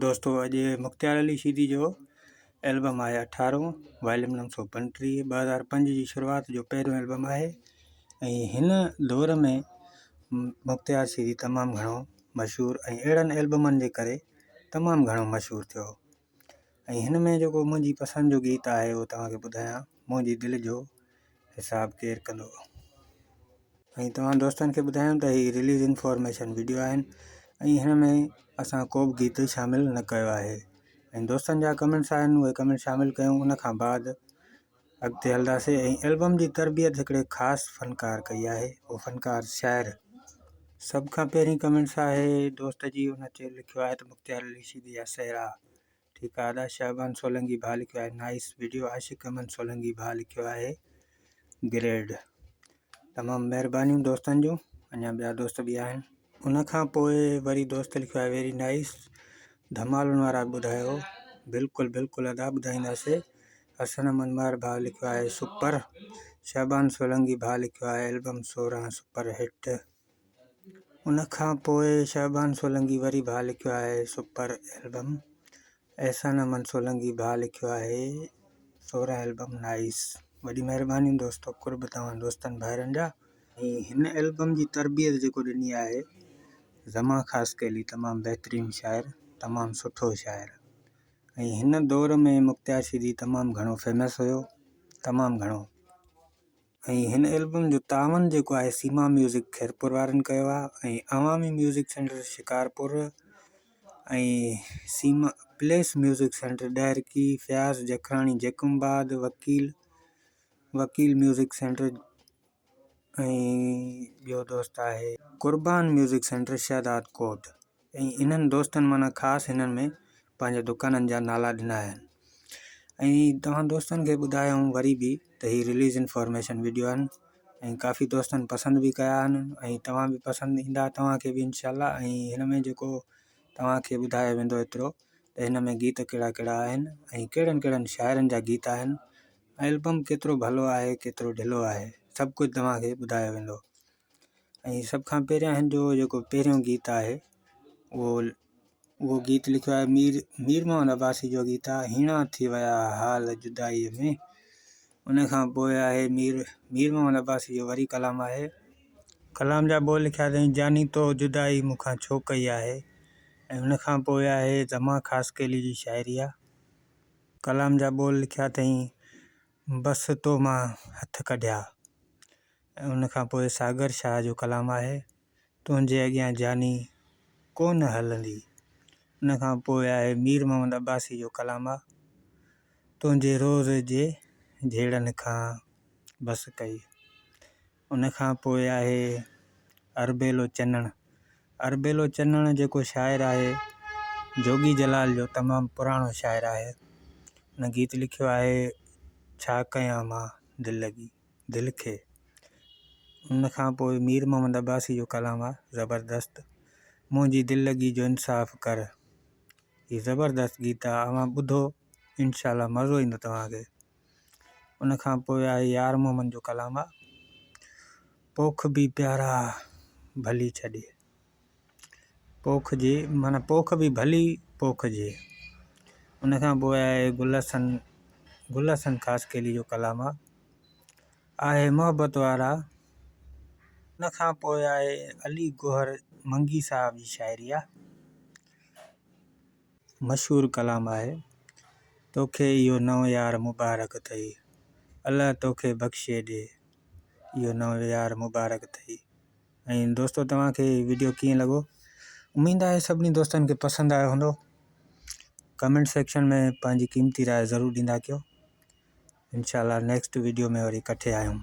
دوستو اڄ مختيار علي شيدي جو البم آهي اٺارهون واليوم 935 2005 جي شروعات جو پهريون البم آهي ۽ هن دور ۾ مختيار شيدي تمام گهڻو مشهور ۽ اهڙن البمن جي ڪري تمام گهڻو مشهور ٿيو ۽ هن ۾ جيڪو منهنجي پسند جو گيت آهي اهو توهان کي ٻڌايان منهنجي دل جو حساب ڪير ڪندو. ۽ توهان دوستن کي ٻڌايم ته هي رليز انفارميشن وڊيو آهن ۽ هن ۾ اسان ڪو به گيت شامل نه ڪيو آهي ۽ دوستن جا ڪمينٽس آهن اهي ڪمينٽ شامل ڪيون ان کان بعد اڳتي هلنداسي ۽ البم جي تربيت هڪڙي خاص فنڪار ڪئي آهي اهو فنڪار شاعر سڀ کان پهرين ڪمينٽس آهي دوست جي ان چي لکيو آهي ته مختيار علي شيدي جا سهرا ٺيڪ آ ادا شعبان سولنگي ڀاء لکيو آهي نائيس وڊيو عاشق احمد سولنگي ڀاء لکيو آهي گريڊ تمام مهربانيون دوستن جون اڃا ٻيا دوست به آهن ان کان پوء وري دوست لکيو آهي ويري نائيس ڌمالن وارا ٻڌايو بلڪل بلڪل ادا ٻڌائينداسي حسن احمد مهر ڀاء لکيو آهي سپر شعبان سولنگي ڀاء لکيو آهي البم 16 سپر هٽ ان کان پوء شعبان سولنگي وري ڀاء لکيو آهي سپر البم احسان احمد سولنگي ڀاء لکيو آهي 16 البم نائيس وڏي مهرباني دوستو قرب توهان دوستن ڀائرن جا. ۽ هن البم جي تربيت جيڪو ڏني آهي زمان خاصخيلي تمام بهترين شاعر تمام سٺو شاعر ۽ هن دور ۾ مختيار شيدي تمام گهڻو فيمس هيو تمام گهڻو. ۽ هن البم جو تعاون جيڪو آهي سيما ميوزڪ خيرپور وارن ڪيو آهي ۽ Awami music centre Shikarpur ۽ Seema place music centre Daharki Fayaz Jakhrani Jacobabad Wakeel Wakeel music centre ۽ ٻيو دوست آهي قربان ميوزڪ سينٽر شهداد ڪوٽ ۽ انهن دوستن معنيٰ خاص هنن ۾ پنهنجي دڪانن جا نالا ڏنا آهن ۽ توهان دوستن کي ٻڌايائون وري به ته هي رليز انفارميشن وڊيو آهن ۽ ڪافي دوستن پسند به ڪيا آهن ۽ توهان به پسند ايندا توهان کي به انشاء الله ۽ هن ۾ جيڪو توهان کي ٻڌايو ويندو ايترو ته هن ۾ گيت ڪهڙا ڪهڙا آهن ۽ ڪهڙن ڪهڙن شاعرن جا گيت آهن البم ڪيترو ڀلو آهي ڪيترو ڍلو آهي سڀ ڪجهه توهان کي ٻڌايو ويندو ۽ سڀ کان پهريان هن جو جيڪو پهريون گيت آهي اهو اهو گيت لکيو آهي مير مير محمد عباسي جو گيت آهي هيڻا ٿي ويا حال جدائيء ۾ ان کان پوء آهي مير مير محمد عباسي جو وري ڪلام آهي ڪلام جا ٻول لکيا اٿائين جاني تو جدائي مون کان ڇو ڪئي آهي ۽ ان کان پوء آهي زمان خاصخيلي جي شاعري آهي ڪلام جا ٻول لکيا اٿائين بس تو مان هٿ ڪڍيا ۽ ان کان پوء ساگر شاهه جو ڪلام آهي، تنهنجي اڳيان جاني ڪونه هلندي. ان کان پوء آهي مير محمد عباسي جو ڪلام آ، تنهنجي روز جي جهيڙن کان بس ڪئي. ان کان پوء آهي اربيلو چنڻ. اربيلو چنڻ جيڪو شاعر آهي جوڳي جلال جو تمام پراڻو شاعر آهي. ان گيت لکيو آهي ڇا ڪيان مان دل لڳي. دل کي. ان کان پوء مير محمد عباسي جو ڪلام آ زبردست منهنجي دل لڳي جو انصاف ڪر هي زبردست گيت آ اوهان ٻڌو انشاء الله مزو ايندو توهان کي ان کان پوء آهي يار محمد جو ڪلام آ پوک به پيارا ڀلي ڇڏي پوک جي معنيٰ پوک به ڀلي پوک جي. ان کان پوء آهي گل حسن گل حسن خاصخيلي جو ڪلام آ آهي محبت وارا. ان کان پوء آهي علي گوهر منگي صاحب جي شاعري آ مشهور ڪلام آهي توکي اهو نئون يار مبارڪ اٿئي الله توکي بخشي ڏي اهو نئون يار مبارڪ اٿئي. ۽ دوستو توهان کي ويڊيو ڪيئن لڳو اميد آهي سڀني دوستن کي پسند آيو هوندو ڪمينٽ سيڪشن ۾ پنهنجي قيمتي راء ضرور ڏيندا ڪيو انشاء الله نيڪسٽ ويڊيو ۾ وري ڪٺي آهيون.